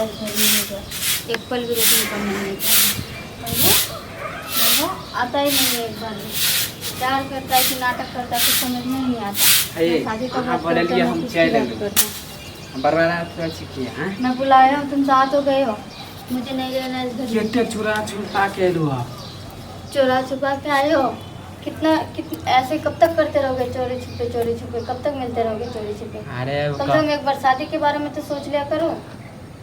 इस घर में मुझे एक पल भी रुकने का मन नहीं था। और वो आता ही नहीं है एक बार भी। प्यार करता है कि नाटक करता है, कुछ समझ में नहीं आता। हे, मैं शादी का अहाँ बात करता बोललियै हूँ, हम किसकी चलि बात एलहुँ। करता हूँ। बड़बड़ाइत रहै छी की आँय? मैं बुलाया हूँ, तुम साथ हो गए हो, मुझे नहीं रहना इस घर में। कते चुरा छुपा के एलहुँ हँ? चोरा छुपा के आए हो? कितना ऐसे कब तक करते रहोगे? चोरी छुपे चोरी छुपे कब तक मिलते रहोगे चोरी छुपे? अरे कम से कम एक बार शादी के बारे में तो सोच लिया करो।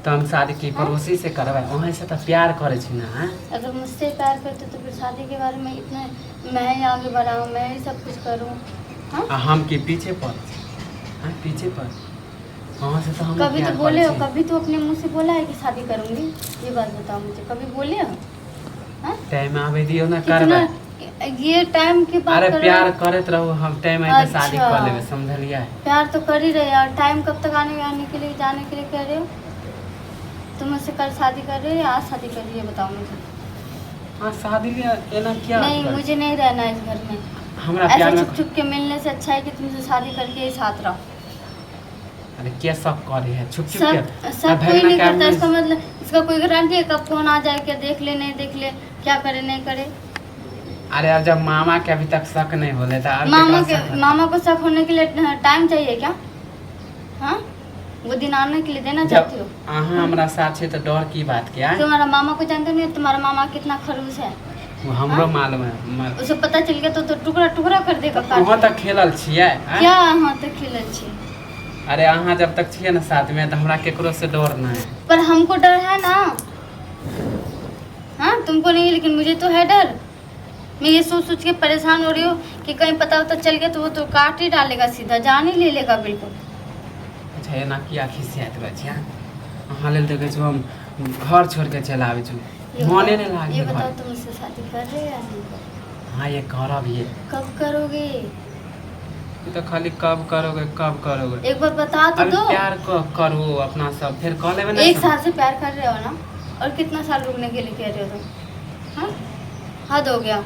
तऽ हम शादी की पड़ोसी से करबै? वहाँ से तऽ प्यार करै छी ना, आँय? अगर मुझसे प्यार करते तो फिर शादी के बारे में इतना मैं ही आगे बढ़ाऊँ, मैं ही सब कुछ करूँ, हाँ? आ हम की पीछे पर आँय? पीछे पर वहाँ से तऽ हम कभी तो प्यार बोले करै हो? छी। कभी तो अपने मुंह से बोला है कि शादी करूँगी? ये बात बताओ मुझे, कभी बोले हो, हाँ? टाइम आबै दियौ ने, कितना करबै। ये टाइम की बात अरे करो। प्यार करैत रहू, हम टाइम आइ तऽ शादी कऽ अच्छा। लेबै, समझलियै? प्यार तो कर ही रहे हैं और टाइम कब तक आने आने के लिए जाने के लिए कह रहे हो? तुम मुझसे कल शादी कर रहे हो या आज शादी कर रही है, बताओ मुझे। हाँ, शादी लिए एना किया? नहीं, मुझे नहीं रहना है इस घर में। हमरा प्यार ऐसे में छुप छुप के मिलने से अच्छा है कि तुमसे शादी करके ही साथ रहो। अरे क्या सब करे है छुप छुप सब के? सब आ, कोई भगना नहीं के करता। आदमी- इसका मतलब इसका कोई गारंटी है कब कौन आ जाए, क्या देख ले, नहीं देख ले, क्या करे, नहीं करे? अरे अब जब मामा के अभी तक शक नहीं होले तो अब मामा केकरा के शक होतै? मामा को शक होने के लिए टाइम चाहिए क्या? हाँ, वो दिन आने के लिए देना जब चाहती हो? अहाँ हमरा साथ छै तऽ डर की बात के आँय? तुम्हारा मामा को जानते नहीं हो, तुम्हारा मामा कितना खड़ूस है। वो हमरो मालूम है उसे पता चल गया तो टुकड़ा टुकड़ा कर देगा काट अहाँ के। तऽ खेलल छियै आँय? क्या अहाँ तो खेलल छी? अरे अहाँ जब तक छियै ने साथ में तऽ हमरा केकरो से डर नहीं। पर हमको डर है ना। हाँ, तुमको नहीं है लेकिन मुझे तो है डर। मैं ये सोच सोच के परेशान हो रही हूँ कि कहीं पता उता चल गया तो वो तो काट ही डालेगा, सीधा जान ही ले लेगा बिल्कुल। अच्छा, एना किया खिसियाइत रहै छियै? अहाँ लेल देखै छी हम घर छोड़ के चलि आबै छी। ये मने बताओ- नहि लागै ये घर। बताओ, तुम मुझसे शादी कर रहे हो या नहीं कर रहे? हाँ, ये करब ये। कब करोगे? ई तऽ खाली कब करोगे, कब करोगे। एक बार बता तो अभी दो। प्यार करू अपना सब, फेर कऽ लेबै ने एक सब। साल से प्यार कर रहे हो ना, और कितना साल रुकने के लिए कह रहे हो तुम? हाँ, हद हो गया।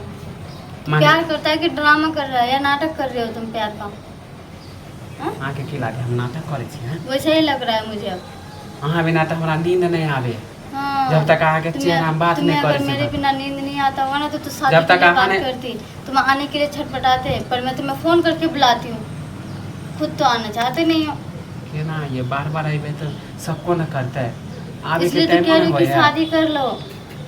माने प्यार करता है कि ड्रामा कर रहा है या नाटक कर रहे हो तुम प्यार का, हाँ? अहाँके की लागे, हम नाटक करै छी? हैं? वैसे ही लग रहा है मुझे अब। अहाँ बिना तऽ हमरा नींद नहि आवे। हाँ। जब तक अहाँके तुम्हें चेहरा में बात तुम्हें नहीं अगर करै छी मेरे तब। बिना नींद नहीं आता होगा ना तो शादी जब के तक लिए अहाँ बात ने- करती, तुम आने के लिए छटपटाते, पर मैं तुम्हें फोन करके बुलाती हूँ, खुद तो आना चाहते नहीं हो। केना ये बार बार अयबै तऽ सबको ने करतै आबे के इसलिए तो टाइम कह रही ने हूँ कि होइए। शादी कर लो।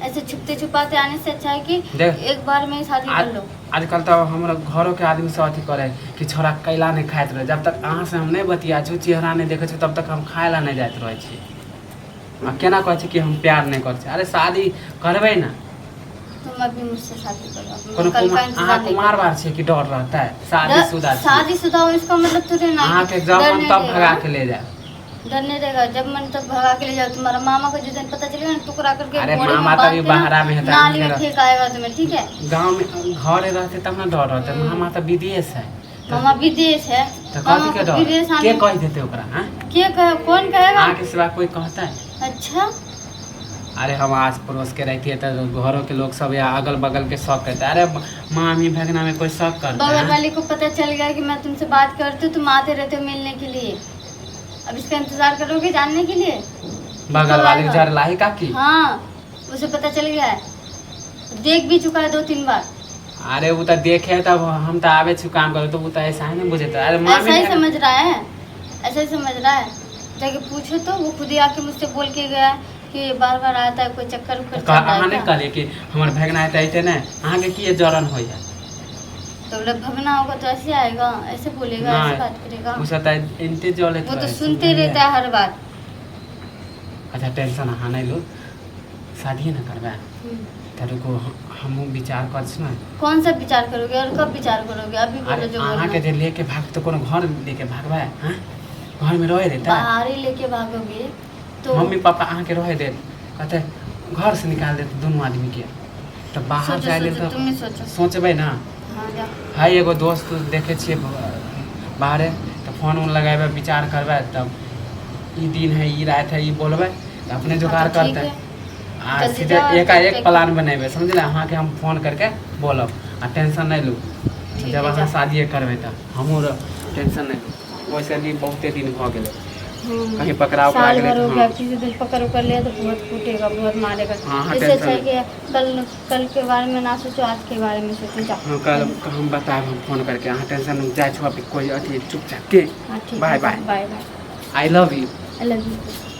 ऐसे छुपते छुपाते आने से अच्छा है कि देख एक बार में ही शादी कर लो। आजकल तऽ हमर घरोके आदमी सब अथी करै कि छोड़ा कैला नहि खाइत रहै। जब तक अहाँसँ हम नहि बतिया छी, चेहरा नहि देखै छी, तब तक हम खाय लए नहि जाइत रहै छी। आ केना कहै छी कि हम प्यार नहि करै छी? अरे शादी करबै ने। तुम अभी मुझसे शादी करो। अब कोनो मैं कल का अहाँ इंतजार नहीं। कुमार बार छै कि डर रहतै? शादीशुदा छी। शादीशुदा हो इसका मतलब थोड़ी ना अहाँके कि जब डर मन नहीं तब रहेगा। भगा के ले जाए। डर नहीं रहेगा, जब मन तब भगा के ले जाओ। तुम्हारा मामा को जिस दिन पता चलेगा ना, टुकड़ा करके अरे बोरे में मामा तो बांध अभी के ना बाहरा में है तो नाली में हम फेंक आएगा तुम्हें, ठीक है? गाँव में घरे रहते तब ना डर रहते। मामा तऽ विदेश है। मामा विदेश है। तऽ मामा कथी के को डर? विदेश के आने कहि देतै ओकरा, हाँ? के कहे? कौन कहेगा? अहाँके सिवा कोई कहतै? अच्छा। अरे हम आस पड़ोस के रहती है तऽ घरों के लोग सब या अगल बगल के शक कहते, अरे मामी भगना में कोई शक करता बगल है? वाले को पता चल गया कि मैं तुमसे बात करती हूँ, तुम आते रहते हो मिलने के लिए। अब इसका इंतजार करोगे जानने के लिए? बगल कब वाले के आएगा? जर लाही काकी? हाँ, उसे पता चल गया है, देख भी चुका है 2-3 बार। अरे वो तो देखे तब हम तो आवे छी काम करे तो वो तो ऐसा ही नहीं बुझे अरे मामी ऐसा ही भगना- समझ रहा है, ऐसा ही समझ रहा है। जाके पूछो तो वो खुद ही आके मुझसे बोल के गया है कि बार बार आता है, कोई चक्कर उक्कर चल रहा अहाँ है नहि क्या? कहलियै कि हमर भगना है तऽ अयतै नहि? अहाँके की जरन होइए? तो बोले भगना होगा तो ऐसे आएगा, ऐसे बोलेगा, ऐसे नहीं। बात करेगा। ओ सब तऽ एनते जलैत वो तो रहै छै, सुनते बुझलियै? रहता है हर बात। अच्छा, टेंशन अहाँ नहि लू, शादिए ने करबै। तऽ रुकू, हमहूँ विचार करै छी ने। कौन सा विचार करोगे और कब विचार करोगे? अभी अरे बोलो जो बोलना अहाँके है। जे लेके भाग तऽ कोनो घर लेके भागबै? हँ, घरमे रहै देतै? बाहर ही लेके भागोगे तो मम्मी पापा अहाँके रहै देत? कहतै घर से निकाल देत दुनू आदमीके। तऽ बाहर सोचो। जाइ लेल सोचो। तऽ तुम ही सोचो। सोचबै ने। हाँ, जाओ। है एगो दोस्त देखै छियै बाहरे, तऽ फोन उन लगेबै, विचार करबै, तब ई दिन है, ई राति है, ई बोलबै तऽ अपने हाँ जोगाड़ तो ठीक करतै। है। आ जल्दी सीधे जाओ और एकाएक देख- प्लान बनेबै, समझले? अहाँके हम फोन करके बोलब आ टेंशन नहि लू। ठीक जब है, अहाँ जाओ। शादिए करबै तऽ हमहूँ टेंशन नहि लू। वैसे भी बहुते दिन भऽ गेलै। कहीं पकड़ा उकड़ा साल गेलै भर तऽ हो गया, हाँ। किसी दिन पकड़ उकड़ लिया तो बहुत कूटेगा, बहुत मारेगा। हाँ, हाँ, इससे टेंशन अच्छा है कि कल कल के बारे में ना सोचो, आज के बारे में सोचो, जाओ। हाँ, कल हम बतायब, हम फोन करके। अहाँ टेंशन नहीं, जाइ छौ अभी कोई अथी, चुपचाप के। हाँ, ठीक बाय, है। Bye. Bye bye. I love you. I love you.